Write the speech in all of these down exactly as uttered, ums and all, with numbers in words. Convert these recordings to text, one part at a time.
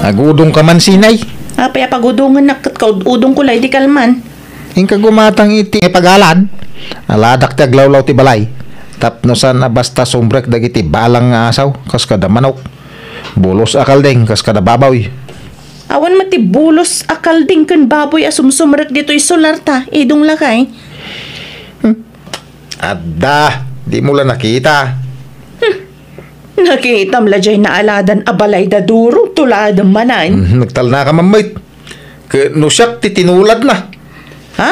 Agudongka man, Sinay. Apay a pagudongennak ket kaud-udongko la idi kalman? Inka gumatang iti pag-alad. Aladak ti aglawlaw ti balay. Tapno saan a basta sumrek dagiti balang nga asaw, kas kada manok. Bulos a kalding, kas kada baboy. Awan met ti bulos a kalding ken baboy a sumsumrek ditoy solar ta, idong lakay. Hmm. Adda, dimo la nakita. Hmm. Nakitam la jay naaladan a balay da Duro, tuladem manen. Hmm, nagtalnaka man met. Ket no siak ti tinuladna. Ha?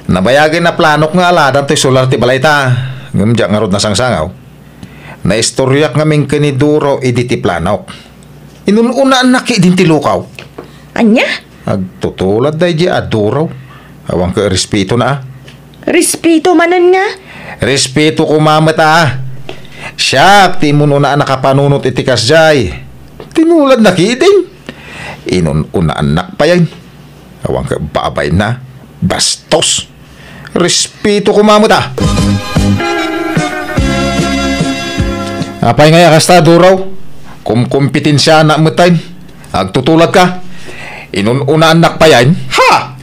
Nabayagen a planok nga aladan toy solar ti balay ta. Ngem diak ngarud nasangsangaw. Naistoriak ngamin ken ni Duro idi ti planok. Inun-unaannak idin ti lukaw. Ania? Agtutulad daydi a Duro. Awan ket respetona a. Respeto manen nga? Respeto koma met a. Siak ti imun-unaan a kapanunot iti kasdiay. Tinuladna ketdin. Inun-unaannak payen. Awan ket babainna. Bastos. Respeto koma met a. Apay ngay a kasta, Duro? Kumkompetensianak metten. Agtutuladka. Inun-unaannak payen. Ha?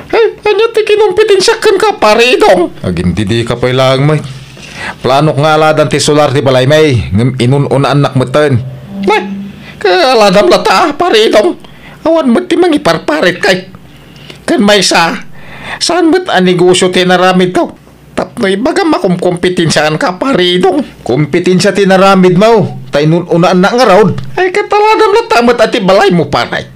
Eh, ania ti kinompetensiak kenka, Pare Idong? Agindidika pay laeng met. Planok nga aladan ti solar ti balaymi, ngem inun-unaannak metten. Nay, kaaladam latta, Pare Idong. Awan met ti mangiparparetkay. Ken maysa, saan met a negosio ti inaramidko? Tapno ibagam a kumkompetensiaanka, Pare Idong. Kompetensia ti inaramidmo, ta inun-unaannak ngarud. Ay, ket aladam latta met a ti balaymo, pare.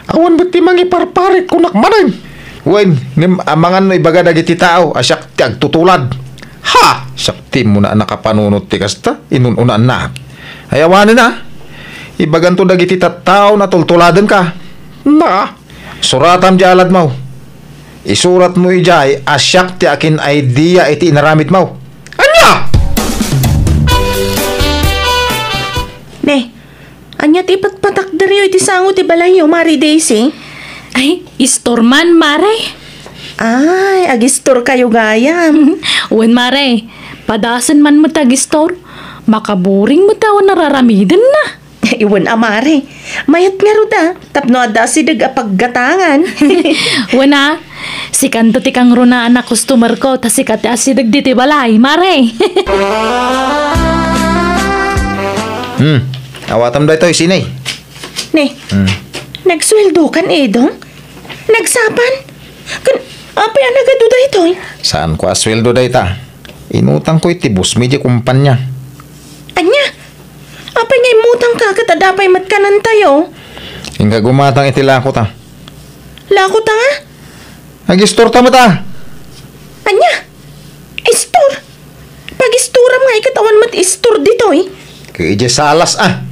Awan met ti mangiparparet kunak manen. Wen, ngem amangan no ibaga dagiti tao a siak ti agtutulad. Ha! Siak ti immuna a nakapanunot ti kasta, inun-unaannak. Ay, awanen a. Ibaganto dagiti tattao a tultuladenka. Na, suratam di aladmo. Isuratmo idiay a siak ti akin-idea iti inaramidmo. Ania? Ne, ania ti ipatpatakderyo iti sango ti balayyo, Mare Daisy? Ay, istor man, Mare. Ay, agistor kayo gayam. Wen, Mare, padasen man met agistor. Makaburing met a nararamidenna. Wen a, Mare. Mayat ngarud a, tapno adda asideg a paggatangan. Wen a, sikanto ti kangrunaan a customer ko, ta sika ti asideg ditoy balay, Mare. Hmm, awatam daytoy, Sinay. Ne, hmm. Nagsueldokan, Idong? Nagsapan? Ken, apay a nagadu daytoy? Saanko a sueldo dayta. Inutangko iti bossmi di kumpanya. Ania? Apay nga immutangka ket adda pay met kanentayo? Inka gumatang iti lakota. Lakota nga? Agistorta met a. Ania? Istor? Pagistoram nga iket awan met istor ditoy? Ket idiay salas a.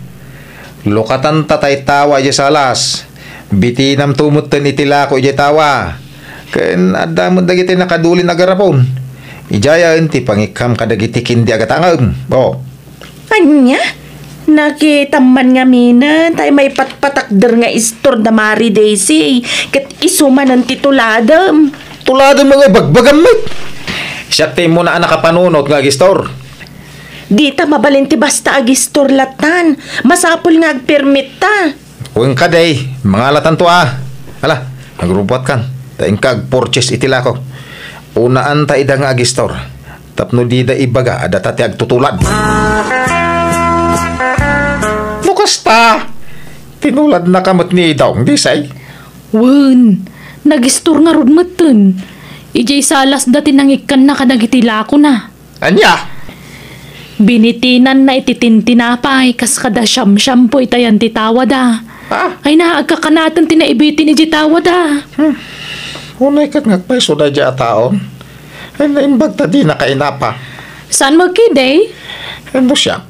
Lukatanta tay tawa idiay salas. Bitinamto metten iti lako idiay tawa. Ken adda met dagiti nakadulin a garapon. Idiayen ti pangikkam kadagiti kindi a gatangem. O. Ania? Nakitam man ngaminen, tay maipatpatakder nga istor da Mare Daisy, ket isu manen ti tuladem. Tuladem nga ibagbagam met. Siak ti immuna a nakapanunot nga agistor. Dita mabalin ti basta agistor latan. Masapul nga agpermitta. Wen kadi, mangalatanto a. Ala, agrubbuatkan. Ta inka agpurchase iti lako. Unaanta ida nga agistor. Tapno dida ibaga a data ti agtutulad. No kasta, tinuladnaka met ni Idong, Daisy? Wen, nagistor ngarud metten. Idiay salasda ti nangikkanna kadagiti lakona. Ania? Binitinanna iti tintinapay kas kada siamsiampo itayan ti tawada. Ha? Ay na, agkakanaten ti naibitin iti tawada. Hmm. Unay ket nga agpayso daydiay a taon. Ay, naimbag ta dina kainapa. Saan mo kidi? Ay, no siak.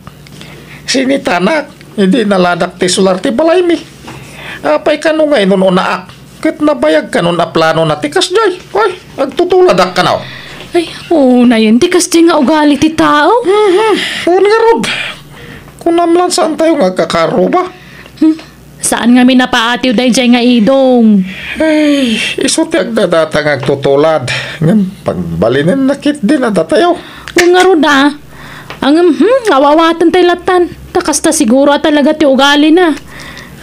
Sinitanak, idi naladak ti solar ti balaymi. Apay kano nga inun-unaak? Ket nabayag kanon a planona ti kasdiay. Ay, agtutuladak kano. Ay, unayen ti kasdiay nga ugali ti tao. Mhm. Wen ngarud. Kunam lan saan tayo nga agkakaruba. Hmm. Saan ngamin a paatiw daydiay nga Idong? Ay, isu ti agdadata nga agtutulad. Ngem pagbalinenna ketdin a datayo. Wen ngarud a. Ngem, hmm, awawaten tay latan. Ta kasta siguro a talaga ti ugalina.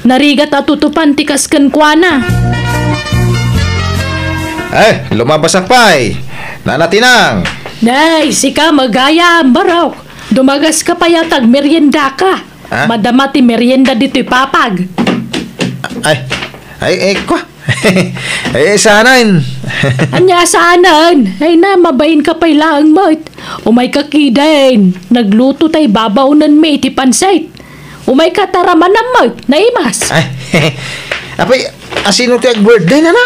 Narigat a tutupan ti kas kenkuana. Eh, lumabasak pay. Nana Tinang. Nay, sika magayam, Barok. Dumagas ka pay a tagmeriendaka. Ha? Madama ti merienda ditoy papag. Ay, ay, ay, kwa. Ay, saanen. Ania saanen? Ay na, mabain ka pay laeng met. Umay ka kiden. Nagluto tay babaonenmi iti pansit. Umay ka ta ramanam met, naimas. Ay, apay, asino ti ag-birthday, nana?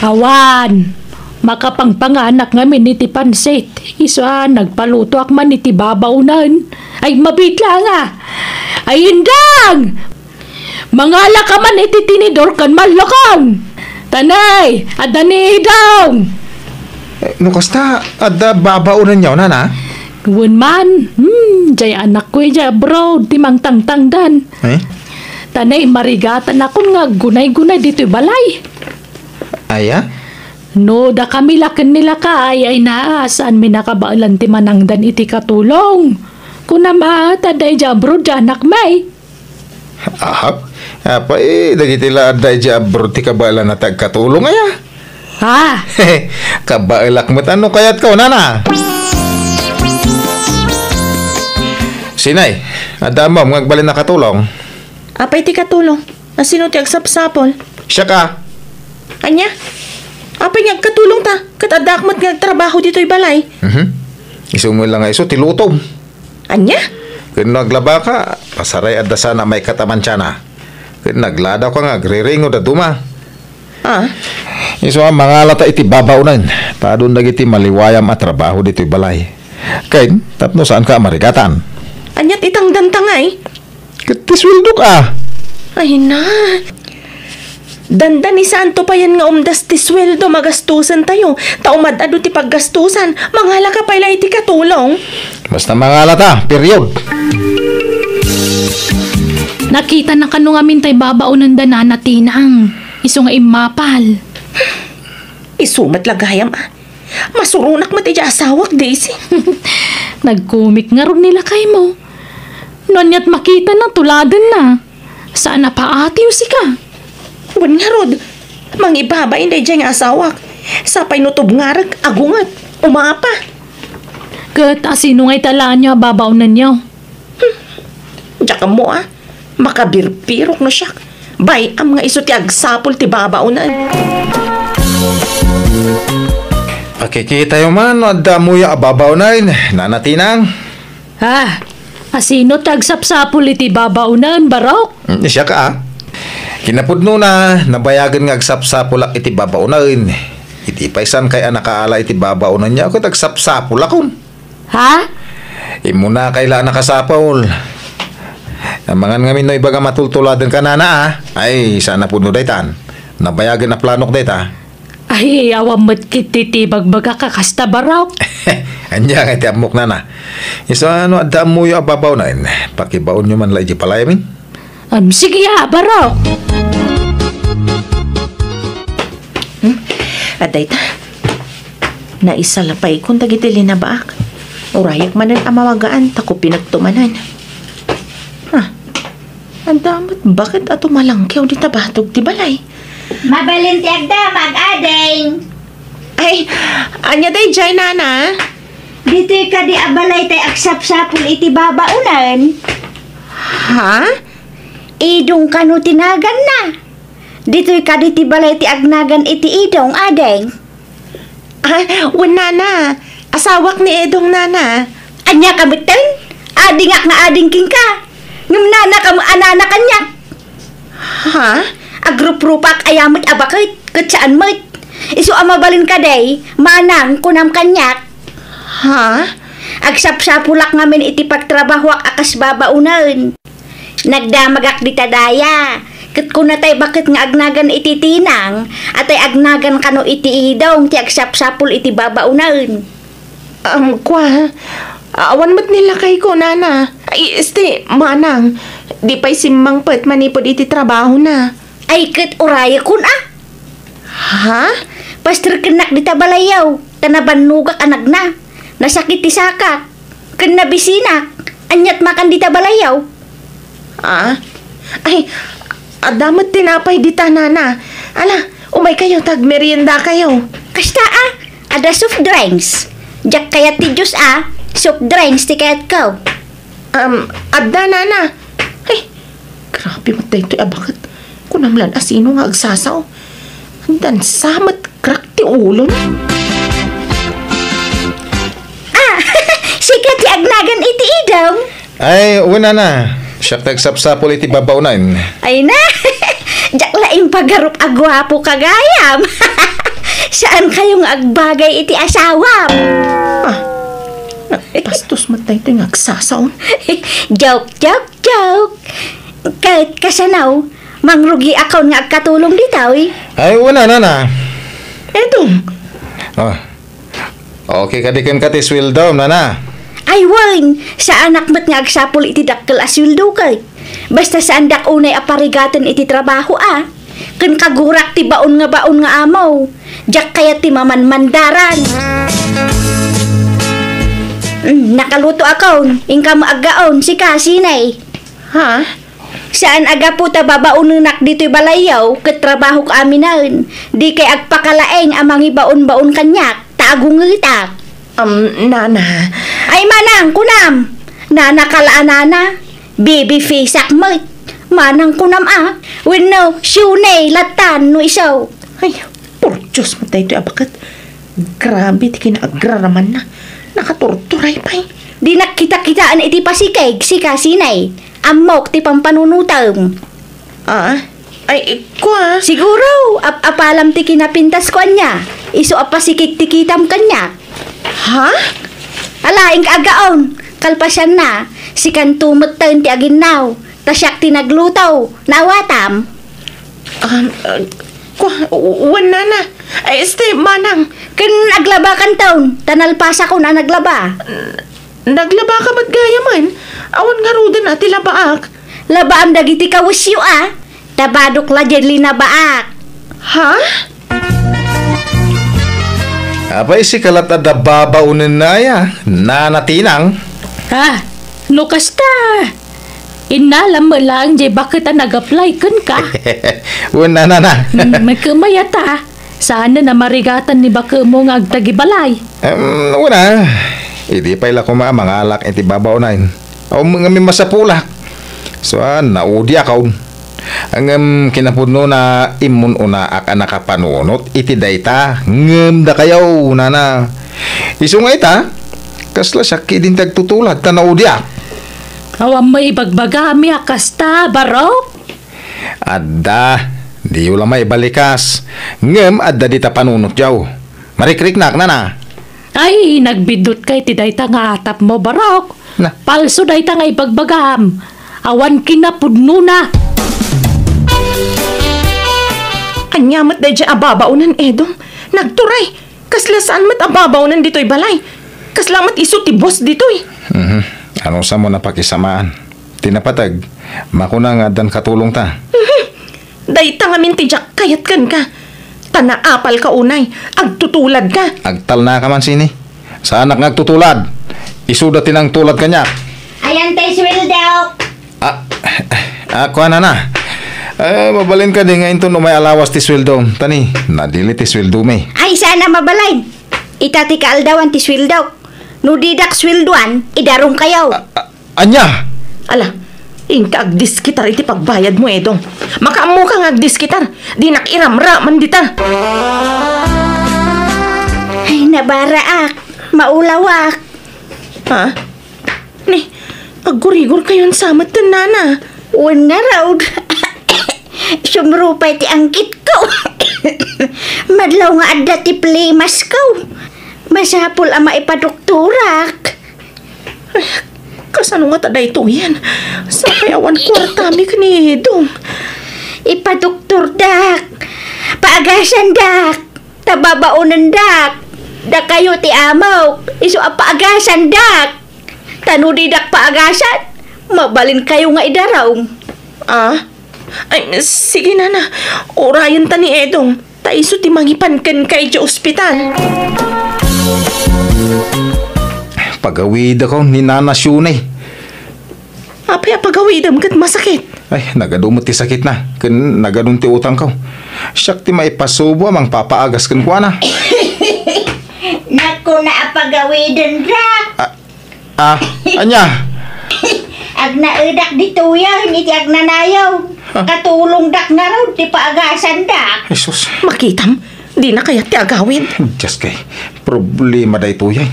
Awan. Makapangpanganak ngamin iti pansit. Isu a nagpalutoak man iti babaonen. Ay, mabitla nga. Ay, indang! Mangala ka man iti tinidor ken mallokong. Tanay, adda ni Idong. Eh, no kasta, adda babaonenyo, nana? Wen man, hmm, jay anakko idiay abroad, ti mangtangtangdan. Eh? Tanay, marigatanakon nga aggunay-gunay ditoy balay. Aya? No, dakami la ken ni lakay, ay naa, saanmi nakabaelan ti manangdan iti katulong. Kunam a, ta adda idiay abroad, ti anakmi. Aha? Apay, dagiti la adda idiay abroad ti kabaelanna ti agkatulong aya? Ha? Kabaelak met, ano kayatko, nana? Sinay, adda ammom nga agbalin a katulong? Apay ti katulong? Asino ti agsapsapul? Siak a. Ania? Apay nga agkatulong ta? Ket addaak met nga agtrabaho ditoy balay. Mhm. Isu met la nga isu ti lutom. Ania? Ken no aglabaka, pasaray adda sana maikkat a mantiana. Ken nagladawka nga agriringo dadduma. Ah? Isu a mangalata iti babaonen, ta adun dagiti maliwayam a trabaho ditoy balay. Ken, tapno saanka a marigatan. Aniat itangdanta ngay? Ket ti sueldok a. Ay na. Dandani saanto payen nga umdas ti sueldo magastusentayo, ta umad-adu ti paggastusan, mangalaka pay la iti katulong. Basta mangalata, period. Nakitana kano ngamin tay babaonenda, Nana Tinang. Isu nga immapal. Isu met la gayam a. Masuronak met idiay asawak, Daisy. Nagkumik ngarud ni lakaymo. No aniat makitana, tuladenna. Saan a paatiw sika. Wen ngarud, mangibabain daydiay nga asawak. Sapay no tubngarek, agunget, umapa. Ket asino ngay talaanyo a babaonenyo? Hmm. Diak ammo a. Makabirpirok no siak. Bay-am nga isu ti agsapul ti babaonen. Pakikitayo man no adda ammoyo a babaonen, Nana Tinang. Ah, asino ti agsapsapul iti babaonen, Barok? Mm, siak a. Kinapudnona, nabayagen nga agsapsapulak iti babaonen. Iti pay saankay a nakaala iti babaonenyo, ket agsapsapulakon. Ha? Immunakay la a nakasapul. Amangan ngamin no ibagam a tultuladenka, Nana, a. Ay, saan a pudno daytan. Nabayagen a planok dayta. Ay, awan met ketdi ti ibagbagak a kasta, Barok. Ania ngay ti ammok, Nana? Isu a no adda ammoyo a babaonen, pakibaonyo man la idiay balay amin. Am, sige a, Barok. Hmm? Adda ita. Naisalapay kon dagiti linabaak. Urayek manen a mawagaan ta kupinekto manen. Ah, adda met baket a tumalangkew dita batog ti balay. Mabalin ti agdama, ag-ading. Ay, ania daydiay, Nana? Ditoy kadi a balay tay agsapsapul iti babaonen. Ha? Idong kano ti naganna? Ditoy kadi ti balay ti agnagan iti Idong, ading? Ah, wen, Nana. Asawak ni Idong, Nana. Ania ka metten? Adingak nga ading kenka. Ngem nana ka met a nana kaniak. Ha? Agruprupak aya met a baket, ket saan met. Isu a mabalin kadi, manang, kunam kaniak. Ha? Agsapsapulak ngamin iti pagtrabahoak a kas babaonen. Nagdamagak dita daya, ket kuna tay baket nga agnagan iti Tinang, a tay agnagan kano iti Idong ti agsapsapul iti babaonen. Am, kua, awan met ni lakayko, Nana. Ay, este, manang, di pay simmangpet manipud iti trabahona. Ay, ket urayekon a. Ha? Pasterkennak dita balayyo, ta nabannogak a nagna. Nasakit ti sakak, ken nabisinak. Aniat makan dita balayyo? Ah? Ay, adda met tinapay dita, nana. Ala, umaykayo ta agmeriendakayo. Kasta a, adda soft drinks. Diak kayat ti juice a, soft drinks ti kayatko. Um, adda, nana. Ay, grabe met daytoy a baket. Kunam lan a sino nga agsasao. Dansa met crack ti ulon. Ah, sika ti agnagan iti idong? Ay, wen, nana. Siak ti agsapsapul iti babaonen. Ay na, diak la impagarup a guapo ka gayam. Saan kayo nga agbagay iti asawam? Ah, nagbastos met daytoy nga agsasao. Joke, joke, joke. Ka-, kasano, mangrugiakon nga agkatulong ditoy? Ay, wen, nana. Edong. Ah. Okay kadi kenka ti sueldom, nana? Ay, wen, saanak met nga agsapul iti dakkel a sueldo ket. Basta saandak unay a parigaten iti trabaho a. Ken kagurak ti baon nga baon nga amo. Diak kayat ti mamanmandaran. Mm, nakalutoakon, inkam aggaon, sika, sinay? Ha? Saan a gapu ta babaonenak ditoy balayyo ket trabahok aminen. Dikay agpakalaeng a mangibaonbaon kaniak ta agungetak. Um, nana. Ay, manang, kunam! Nana ka la a nana. Baby faceak met. Manang kunam a. Wenno, siunay, latan, no isu. Ay, por Dios met daytoy a baket. Grabe ti kinaagraramanna. Nakaturturay pay. Dinak kita-kitaan iti pasikeg, sika, sinay. Ammok ti pampanunotem. Ah? Ay, kua? Siguro, ap-apalam ti kinapintasko ania. Isu a pasikeg ti kitam kaniak. Ha? Ala, inka aggaon. Kalpasanna, sikanto metten ti aginnaw. Ta siak ti nagluto. Naawatam? Um, uh, kua, wen, nana. Ay, este, manang. Ken aglabakanton, ta nalpasakon a naglaba. Naglabaka met gayamen. Awan ngaruden a ti labaak. Labaam dagiti kawesyo a. Ta badok la diay linabaak. Ha? Apay, sika lat adda babaonenna aya, Nana Tinang? Ah, no kasta, innalam met laeng diay baket a nag-apply kenka. Wen, nana. Hmm, mekemay a ta. Saanen a marigatan ni bakemo nga agtagibalay? Em, wen a, idi pay la koma a mangalak iti babaonen. Awan met ngamin masapulak. Saan, naudiakon. Ngem kinapudnona, immun-unaak a nakapanunot iti dayta, ngem dakayo, nana. Isu nga ita, kasla siak idin ti agtutulad ta naudiak. Awan met ibagbagami a kasta, Barok? Adda, diyo la maibalikas. Ngem adda dita panunotyo. Marikriknak, nana. Ay, nagbiddutkayo iti dayta nga atapmo, Barok. Na. Palso dayta nga ibagbagam. Awan kinapudnona. Ania met daydiay a babaonen, Edong? Nagturay. Kasla saan met a babaonen ditoy balay. Kasla met isu ti boss ditoy. Mhm. Anusam a pakisamaan? Ti napateg, makuna nga addan katulongta. Mhm. Dayta ngamin ti diak kayat kenka. Ta naapalka unay, agtutuladka. Agtalnaka man sini. Saanak nga agtutulad. Isuda ti nangtulad kaniak. Ayan tay sueldo. Ah, ah, kuana na. Eh, mabalin kadi nga inton umay a lawas ti sueldo. Tani, nadili ti sueldomi. Ay, saan a mabalin. Ita ti kaaldawan ti sueldo. No didak sueldoan, idarumkayo. Ah, ah, Ania? Ala, inka agdiskitar iti pagbayadmo, Edong. Makaammoka nga agdiskitar. Dinak iramraman dita. Ay, nabaraak. Maulawak. Ha? Ni, aggurigorkayon sa met ken nana. Wen ngarud. Sumrupay ti anggitko. Madlaw nga adda ti plimasko. Masapul a maipadoktorak. Ay, kasano ngata daytoyen? Sapay awan kuartami ken ni Edong. Ipadoktordak. Paagasandak. Ta babaonendak. Dakayo ti amok. Isu a paagasandak. Ta no didak paagasan, mabalinkayo nga idarum. Ah? Ay, sige, nana. Urayenta ni Edong. Ta isu ti mangipan kenka idiay ospital. Pagawidakon ni Nana Shunay. Apay a pagawidem ket masakit? Ay, nagadu met ti sakitna, ken nagadun ti utangko. Siak ti maipasubo a mangpapaagas kenkuana. Nakuna a pagawiden, Dak. Ah, ah, ania? Agnaedak ditoyen iti agnanayon. Ah. Katulongdak ngarud ti paagasandak. Jesus. Makitam, dina kayat ti agawid. Just kay, problema daytoy ay.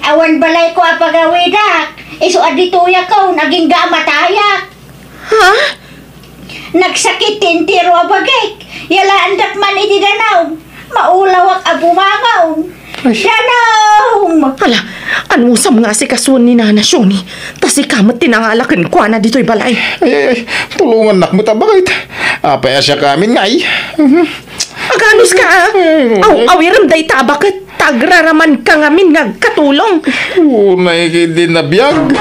Awan balayko a pagawidak. Isu a ditoyakon, agingga a matayak. Ha? Nagsakit ti entero a bagik. Yalaandak man iti danum. Maulawak a bumangon. Ay. Danum! Ala, anusam nga asikasuan ni Nana Shoni? Ta sika met ti nangala kenkuana ditoy balay. Ay, ay, ay, tulongannak met a baket. Apay a siak amin nga ay? Mhm. Aganus ka, a? Ay, ay. Aw, awirem dayta a baket. Ta agraraman ka ngamin nga agkatulong. Unay kay di nabiag.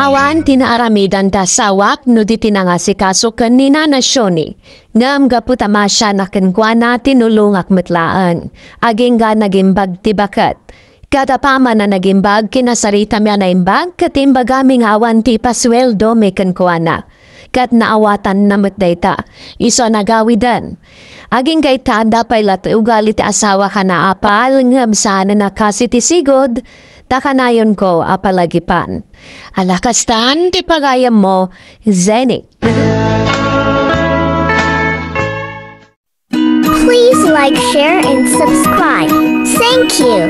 Awan ti naaramidan da asawak no di ti nangasikaso ken ni Nana Shoni. Ngem gapu ta masianak kenkuana, tinulongak met laeng. Agingga nagimbag ti baket. Ket apaman a nagimbag, kinasaritami a naimbag, ket imbagami nga awan ti ipasueldomi kenkuana. Ket naawatanna met dayta. Isu a nagawiden. Agingga ita, adda pay la ti ugali ti asawak a naapal, ngem saanen a kas iti sigud, ta kanayonko a palagipan. Ala kastan ti pagayammo, Zenny. Please like, share, and subscribe. Thank you.